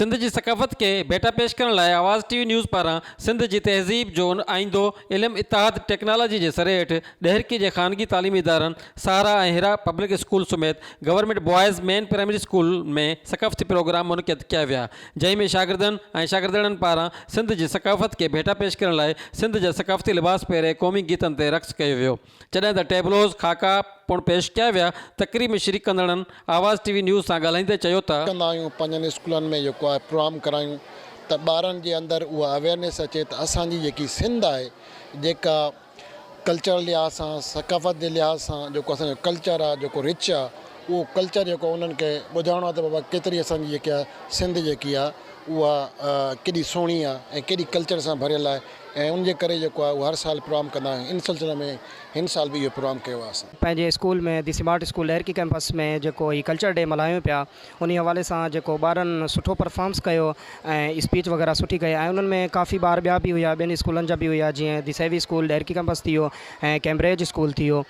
سنڌ جي ثقافت کي ڀيٽا پيش ڪرڻ لاء آواز ٽي وي نيوز پاران سنڌ جي تهذيب جو آئيندو علم اتحاد ٽيڪنالاجي جي سري هيٺ ڏهرڪي جي خانگي تعليمي ادارن سهارا ۽ حرا پبلڪ اسڪول سميت government boys main primary school ۾ ثقافتي پروگرام منعقد ڪيا ويا جنهن ۾ شاگردن ۽ شاگردياڻين پاران سنڌ جي ثقافت کي ڀيٽا پيش ڪرڻ لاء سنڌ جا ثقافتي لباس پهري قومي گيتن تي رقص ڪيو ويو جڏهن ته ٽيبلوز، خاڪا، پڻ پيش ڪيا ويا، تقريب ۾ شريڪ ڪندڙن آواز ٽي وي نيوز سان ڳالهائيندي چيو ته. ڪندا آهيون پنهنجن اسڪولن ۾ جيڪو آهي پروگرام ڪرايون ته ٻارن جي اندر اها اويئرنيس اچي ته اسان جي جيڪي سنڌ آهي جيڪا ڪلچر لحاظ سان ثقافت جي لحاظ سان جيڪو اسان جو ڪلچر آهي جيڪو رچ آهي اهو ڪلچر جيڪو انهن کي ٻڌائڻو آهي ته بابا ڪيتري اسان جي جيڪي آهي سنڌ جيڪي آهي اها ڪيڏي سهڻي آهي ۽ ڪيڏي ڪلچر سان ڀريل آهي ۽ ان جي ڪري جيڪو آهي اهو هر سال پروگرام ڪندا آهيون ان سلسلي ۾ هن سال به اهو پروگرام ڪيو آهي اسان. پنهنجي school ۾ the smart school Daharki campus ۾ جيڪو هي ڪلچر ڊي ملهايون پيا انهي حوالي سان جيڪو ٻارن سٺو پرفارمس ڪيو ۽ اسپيچ وغيره سٺي ڪئي ۽ انهن ۾ ڪافي ٻار ٻيا به هيا ٻين اسڪولن جا به هيا جيئن the savvy school Daharki campus ٿي ويو ۽ ڪيمبريج اسڪول ٿي ويو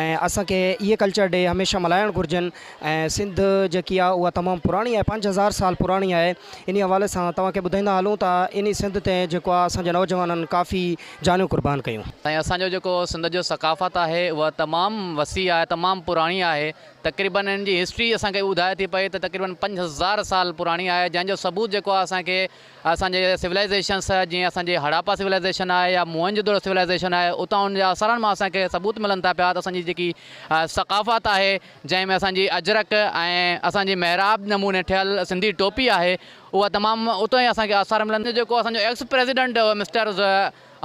۽ اسان کي اهي ڪلچر ڊي هميشه ملهائڻ گهرجن ۽ سنڌ جيڪي آهي اها تمام پراڻي آهي 5000 سال پراڻي آهي انهي حوالي سان توهان کي ٻڌائيندا هلون ته انهي سنڌ تي جيڪو آهي اسان جي نوجوانن ڪافي جانيون قربان ڪيون. سائين اسان جو جيڪو سنڌ جو ثقافت آهي اها تمام وسيع آهي تمام پراڻي آهي تقريبن ان جي هسٽري اسان کي ٻڌائي ٿي پئي ته تقريبن 5000 سال پراڻي آهي جنهن جو ثبوت جيڪو آهي اسان کي اسان جي سولائيزيشنس جيئن اسان جي هڙاپا سولائيزيشن آهي يا موهن جو دڙو سولائيزيشن آهي اتان ان جي آثارن مان اسان کي ثبوت ملن ٿا پيا ته اسان جي جيڪي ثقافت آهي جنهن ۾ اسان جي اجرڪ ۽ اسان جي محراب نموني ٺهيل سنڌي ٽوپي آهي اها تمام اتان ئي اسان کي آثار ملن جيڪو اسان جو ex president mister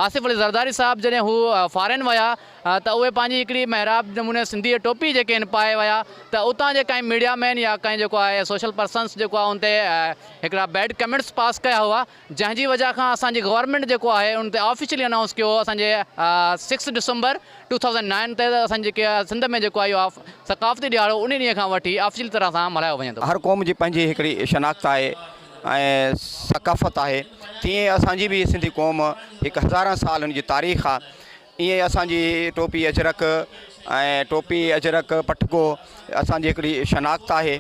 Asif Ali Zardari صاحب جڏهن هو فارين ويا ته اهي پنهنجي هڪڙي محراب نموني سنڌي ٽوپي جيڪي هن پائي ويا ته اتان جي ڪنهن ميڊيا مين يا ڪنهن جيڪو آهي سوشل پرسنس جيڪو آهي ان تي هڪڙا بيڊ ڪمينٽس پاس ڪيا هئا جنهن جي وجه کان اسان جي گورنمينٽ جيڪو آهي ان تي آفيشلي انائونس ڪيو هو اسان جي six December two thousand nine تي اسان جي جيڪي سنڌ ۾ جيڪو آهي اهو ثقافتي ڏهاڙو ان ڏينهن کان وٺي آفيشلي طرح سان ملهايو وڃي ٿو. هر قوم جي پنهنجي هڪڙي شناخت آهي ۽ ثقافت آهي تيئن ئي اسان جي به سنڌي قوم هڪ هزارن سال هن جي تاريخ آ ائين ئي اسان جي ٽوپي اجرڪ ۽ ٽوپي اجرڪ پٽڪو اسان جي هڪڙي شناخت آهي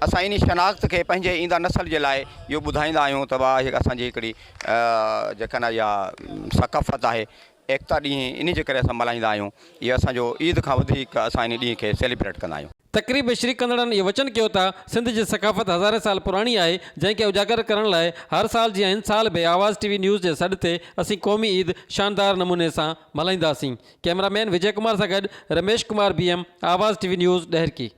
اسان انهي شناخت کي پنهنجي ايندا نسل جي لاء اهو ٻڌائيندا آهيون ته ڀاء هي اسان جي هڪڙي جيڪا نه اها ثقافت آهي ايڪتا ڏينهن انهي جي ڪري اسان ملهائيندا آهيون اهو اسان جو عيد کان وڌيڪ اسان انهي ڏينهن کي سيليبريٽ ڪندا آهيون. تقريب ۾ شريڪ ڪندڙن اهو وچن ڪيو ته سنڌ جي ثقافت هزارين سال پراڻي آهي جنهن کي اجاگر ڪرڻ لاء هر سال جيان هن سال به آواز ٽي وي نيوز جي سڏ تي اسين قومي عيد شاندار نموني سان ملهائينداسين ڪئميرا مين وجي ڪمار سان گڏ Ramesh Kumar B M Awaz T V news Daharki.